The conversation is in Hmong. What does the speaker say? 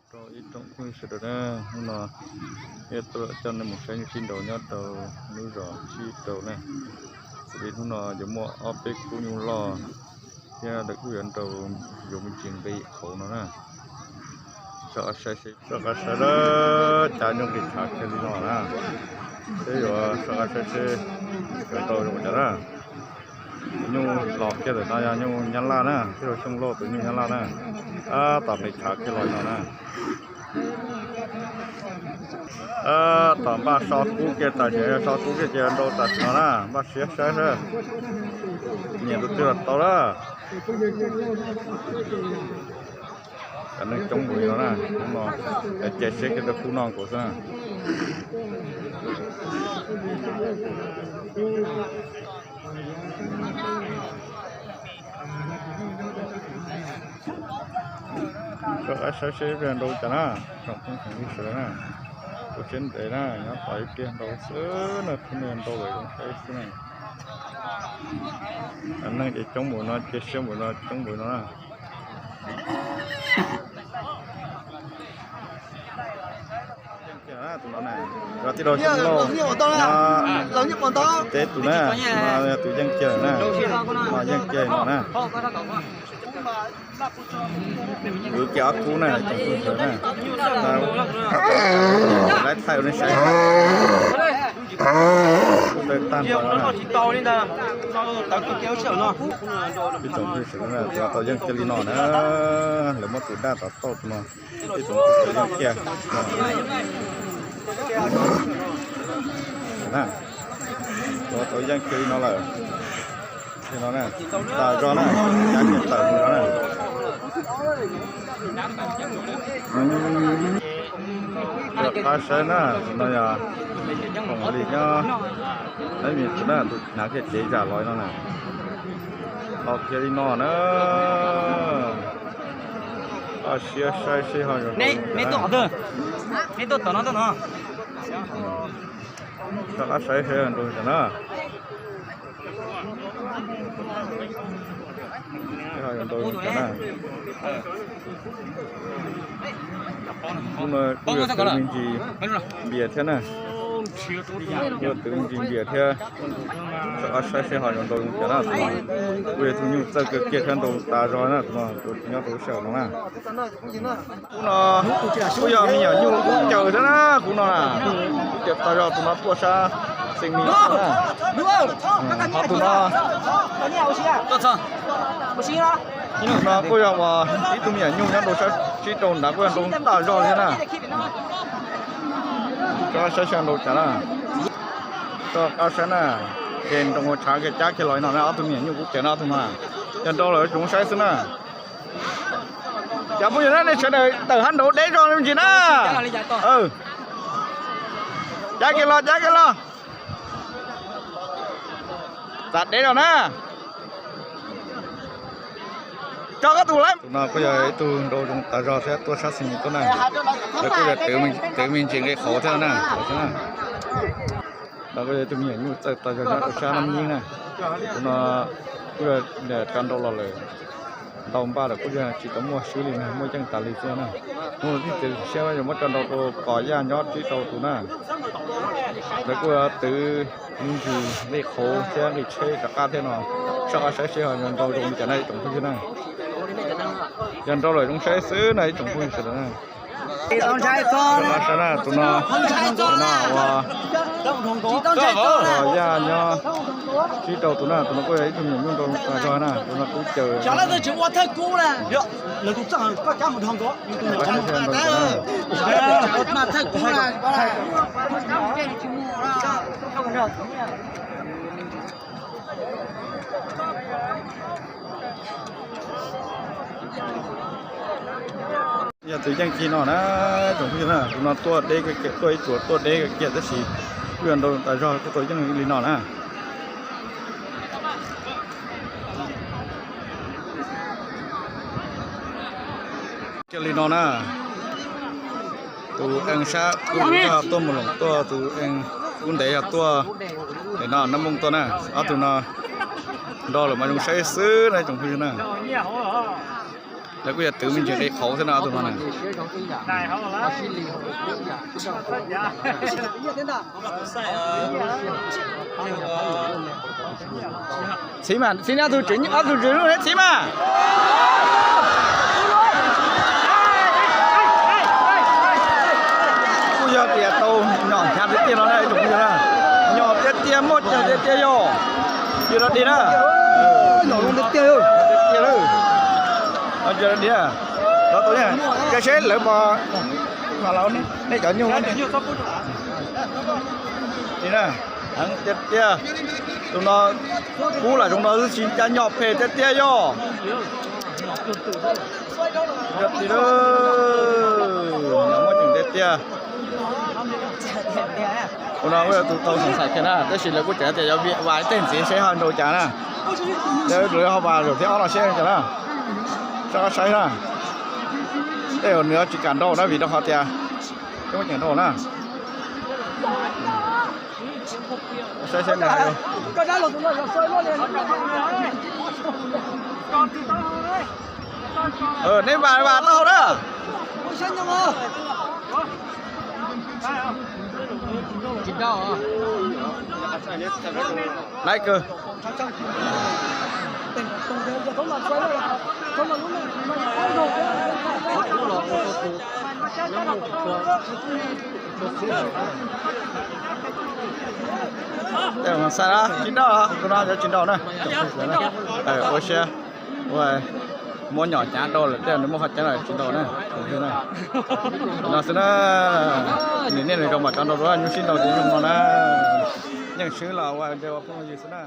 Rau ib tsoom phooj ywg sawv daws na, hnub no peb tuaj coj nej mus saib nyuj sib nraus nyob rau lub zos Tsib Rau na. Xws li hnub no yuav muaj ob peb khub nyuj loj thiab lawv kuj yuav nrau, yuav me ntsis nqi qhauv no na. Soj qab saib seb, soj qab saib lawm, cas nyuj nqis tshav kiag li no na. Peb yuav soj qab saib seb yuav nrau zoo cas na. Tus nyuj los kiag ntawm no yog nyuj Nyab Laj na, thiab rau xyoo lauj tus nyuj Nyab Laj na. Tab tom nqis tshav kiag los no na. Tab tom npaj so kub kiag, tam sim no yog so kub kiag ces nrau tam sim no na, npaj siab saib seb nyiam tus twg los tau na. Cov neeg coob npaum li no na, hnub no cia siab kiag rau khub no nkaus xwb na. Soj qab saib seb nrau cas na, tsoom phooj ywg sawv daws na. Kuv siab ntev na, nyob tos ib pliag nrau xwb na, khub no nrau lawm zoo saib xwb na. Neeg ces coob npaum no, cia siab npaum no, coob npaum no na. Tus no na, yog tij laug Xyooj Lauj, nyob teb tus na, no yog tus yeej kiag na, no yeej kiag no na. Kuv kiag ob kub na, tsoom phooj ywg na. Lawv thaij ua nej saib. Kub dawb tag nrho na. Ib tsoom phooj ywg sawv daws na, tus no tau yeej kiag li no na, lawv muab tus daj tom tauj tus no. Ib tsoom phooj ywg yeej kiag na, tus no tau yeej kiag li no lawm. Li no na, tas zog na, cav kiag tawm li no na. Soj qab saib na, tus no yog Koom Lis nyob Thaib Mem tus na, tus hnav kiag cev zam los no na. Los kiag li no na. Koj siab saib seb ho zoo. Soj qab saib seb nrau cas na. Seb ho yuav nrau cas na. Hnub no kuj yog twv me ntsis npias thiab na. Kuj yog twv me ntsis npias thiab. Soj qab saib seb ho yuav nrau cas na. Kuj yog tus nyuj txawj kawg kiag thiab, nrau tas zog na tus no, nyob rau lub sij hawm no na. Kuv no kuj yog me nyuam nyuj kub caws thiab na, kuv no na. Kub caws tas zog, tus no tuaj sab Xees Mis na. Ho tus no, tus no kuj yog uas ib tug me nyuam nyuj nyob rau sab Tsib Rau nrad, kuj yog nrau tas zog thiab na. Soj qab saib seb nrau cas na. Soj qab saib na, ces nrau tshav kiag cab kiag los no na, ob tug me nyuam nyuj kub caws no ob tug no. Yog nrau lawm tsoom saib xwb na. Cov phooj ywg na, nej sawv daws tawm hab nraud deb zog me ntsis na. Cab kiag los, cab kiag los. Txav deb zog na. Tso koj tus lawm. Tus no kuj yog ib tug nrau zoo tas zog thiab, tuaj sab Xees Mis tuaj na. Lawv kuj yog twv me ntsis nqi qhauv thiab na. No kuj yog ib tug me nyuam nyuj txawj tas zog nyob rau sab Nab Yeeb na. Tus no kuj yog tso nrau los lawm, ntau npaj lawm kuj yog tsis tau muaj swb li na, muaj yeej tas li xwb na. Hnub no tib txiav siab yuav muab tso nrau rau Kos Yaj nyob Tsib Rau tus na. Lawv kuj twv me ntsis nqi qhauv thiab nqi tsheb rov qab thiab no. Soj qab saib seb ho yuav nrau zoo li cas na ib tsoom phooj ywg na. Yog nrau lawm zoo saib xwb na ib tsoom phooj ywg sawv daws na. Soj qab saib na, tus no, tus no uas Kos Yaj nyob Tsib Rau tus na, tus no kuj yog ib tug me nyuam nyuj nrau tas zog na, tus no kub caws. Yog tus yeej kiag no na, tsoom phooj ywg na, tus no tuaj deb, tuaj ib txuas tuaj deb kiag tab sis kuj yog nrau tas zog kuj tau yeej li no na. Kiag li no na, tus ee sab kub zog tuaj mus loos tuaj, tus ee kub ntev yog tuaj ntawm no Nab Mooj tuaj na, ob tug no nrau lawm mas zoo saib xwb na tsoom phooj ywg na. Lawv kuj yog twv me ntsis qhov xwb no tus no na. Txiv mas, txiv ob tug tswv, ob tug tswv lub txiv mas. Kuj yog tias tau nyom hnyav tiag tiag no na ib tsoom phooj ywg na. Nyom tiag tiag, muaj nyom tiag tiag yog. Cia rau dig na. Nyom tiag tiag. Cia rau dig na. Los tau, cia seb lawv puas, nej cov nyuj. Heev tiag tiag. Tus no kub lam zoo no xwb tsis ncaj, nyom phem tiag tiag yog. Yog li, muaj ceem tiag tiag. Tus no kuj yog tus tau xoom xaim kiag na, tab sis lawv kuj tseem tias yuav vam ib teg ntxiv seb ho nrau cas na. Lawv ho vam zaum thib ob no seb cas na. Soj qab saib na. Tej zaum nws tsis kam nrau na vim rau qhov tias muaj ceem nrau na. Saib seb nws hais. Neb vam, vam tau hau na. Laiv kawg. Xav tsis nrau, tus no yuav tsis nrau na. Ua siab, ua, muab nyom hnyav rau lawm tej nws muaj qhov ceeb los tsis nrau na. No xwb na, nws niaj nws zoo mam rov nrau dua, nyuaj sib nrau ces zoo no na. Yeej swb los ua ntshe ua phooj ywg xwb na.